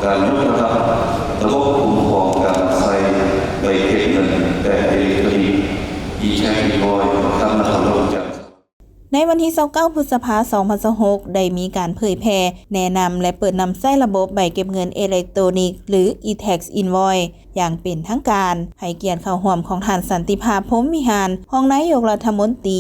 ການຍົກລະດັບລະບົບຄຸ້ມຄອງການໃຊ້ໃບເກັບເງິນແບບເອເລັກໂຕນິກ e-tax invoice ກັບນະຄອນຫຼວງວຽງຈັນ. ໃນວັນທີຊາວເກົ້າ ພຶດສະພາ ສອງພັນຊາວຫົກ ໄດ້ມີການເຜີຍແຜ່, ແນະນຳ ແລະ ເປີດນຳໃຊ້ລະບົບໃບເກັບເງິນເອເລັກໂຕນິກ ຫຼື e-tax invoice ຢ່າງເປັນທາງການ. ໃຫ້ກຽດເຂົ້າຮ່ວມຂອງທ່ານ ສັນຕິພາບ ພົມວິຫານ ຮອງນາຍົກລັດຖະມົນຕີ,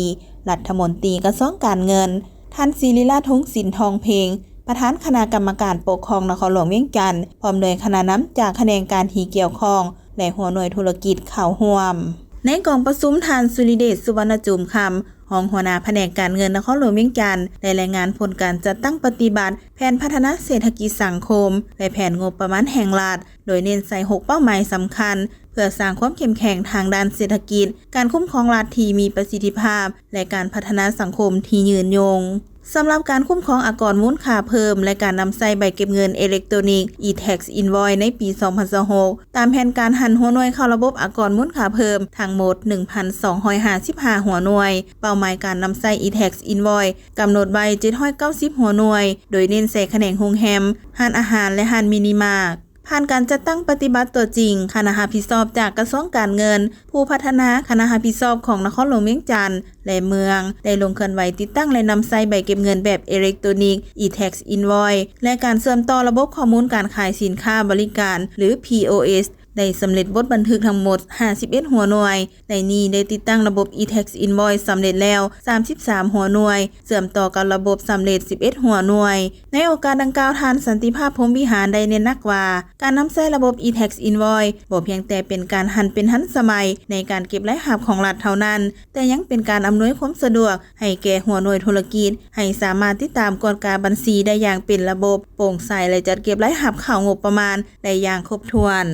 ລັດຖະມົນຕີກະຊວງການເງິນ, ທ່ານ ສິລິລາດ ທຸງສິນທອງເພັງ ປະທານຄະນະກຳມະການປົກຄອງນະຄອນຫຼວງວຽງຈັນ ພ້ອມດ້ວຍຄະນະນຳຈາກຂະແໜງການທີ່ກ່ຽວຂ້ອງ ແລະ ຫົວໜ່ວຍທຸລະກິດເຂົ້າຮ່ວມ. ໃນກອງປະຊຸມ, ທ່ານ ສຸລິເດດ ສຸວັນນະຈູມຄຳ ຮອງຫົວໜ້າພະແນກການເງິນນະຄອນຫຼວງວຽງຈັນ ໄດ້ລາຍງານຜົນການຈັດຕັ້ງປະຕິບັດແຜນພັດທະນາເສດຖະກິດສັງຄົມ ແລະ ແຜນງົບປະມານແຫ່ງລັດ, ໂດຍເນັ້ນໃສ່ຫົກເປົ້າໝາຍສຳຄັນ ເພື່ອສ້າງຄວາມເຂັ້ມແຂງທາງດ້ານເສດຖະກິດ, ການຄຸ້ມຄອງລັດທີ່ມີປະສິດທິພາບ ແລະ ການພັດທະນາສັງຄົມທີ່ຍືນຍົງ. ສຳລັບການຄຸ້ມຄອງອາກອນມູນຄ່າເພີ່ມ ແລະ ການນຳໃຊ້ໃບເກັບເງິນເອເລັກໂຕນິກ e-tax invoice ໃນປີສອງພັນຊາວຫົກ ຕາມແຜນການຫັນຫົວໜ່ວຍເຂົ້າລະບົບອາກອນມູນຄ່າເພີ່ມທັງໝົດ ໜຶ່ງພັນສອງຮ້ອຍຫ້າສິບຫ້າຫົວໜ່ວຍ. ເປົ້າໝາຍການນຳໃຊ້ e-tax invoice ກຳນົດໄວ້ເຈັດຮ້ອຍເກົ້າສິບຫົວໜ່ວຍ, ໂດຍເນັ້ນໃສ່ຂະແໜງໂຮງແຮມ, ຮ້ານອາຫານ ແລະ ຮ້ານມິນິມາດ. ຜ່ານການຈັດຕັ້ງປະຕິບັດຕົວຈິງ, ຄະນະຮັບຜິດຊອບຈາກກະຊວງການເງິນ, ຜູ້ພັດທະນາຄະນະຮັບຜິດຊອບຂອງນະຄອນຫຼວງວຽງຈັນ ແລະ ເມືອງ ໄດ້ລົງເຄື່ອນໄຫວຕິດຕັ້ງ ແລະ ນຳໃຊ້ໃບເກັບເງິນແບບເອເລັກໂຕນິກ e-tax invoice ແລະ ການເຊື່ອມຕໍ່ລະບົບຂໍ້ມູນການຂາຍສິນຄ້າບໍລິການ ຫຼື POS ໄດ້ສຳເລັດບົດບັນທຶກທັງໝົດຫ້າສິບເອັດຫົວໜ່ວຍ. ໃນນີ້ໄດ້ຕິດຕັ້ງລະບົບ e-tax invoice ສຳເລັດແລ້ວສາມສິບສາມຫົວໜ່ວຍ, ເຊື່ອມຕໍ່ກັບລະບົບສຳເລັດສິບເອັດຫົວໜ່ວຍ. ໃນໂອກາດດັ່ງກ່າວ, ທ່ານ ສັນຕິພາບ ພົມວິຫານ ໄດ້ເນັ້ນໜັກວ່າ ການນຳໃຊ້ລະບົບ e-tax invoice ບໍ່ພຽງແຕ່ເປັນການຫັນເປັນທັນສະໄໝໃນການເກັບລາຍຮັບຂອງລັດເທົ່ານັ້ນ, ແຕ່ຍັງເປັນການອຳນວຍຄວາມສະດວກໃຫ້ແກ່ຫົວໜ່ວຍທຸລະກິດ ໃຫ້ສາມາດຕິດຕາມກວດກາບັນຊີໄດ້ຢ່າງເປັນລະບົບ, ໂປ່ງໃສ ແລະ ຈັດເກັບລາຍຮັບເຂົ້າງົບປະມານໄດ້ຢ່າງຄົບຖ້ວນ.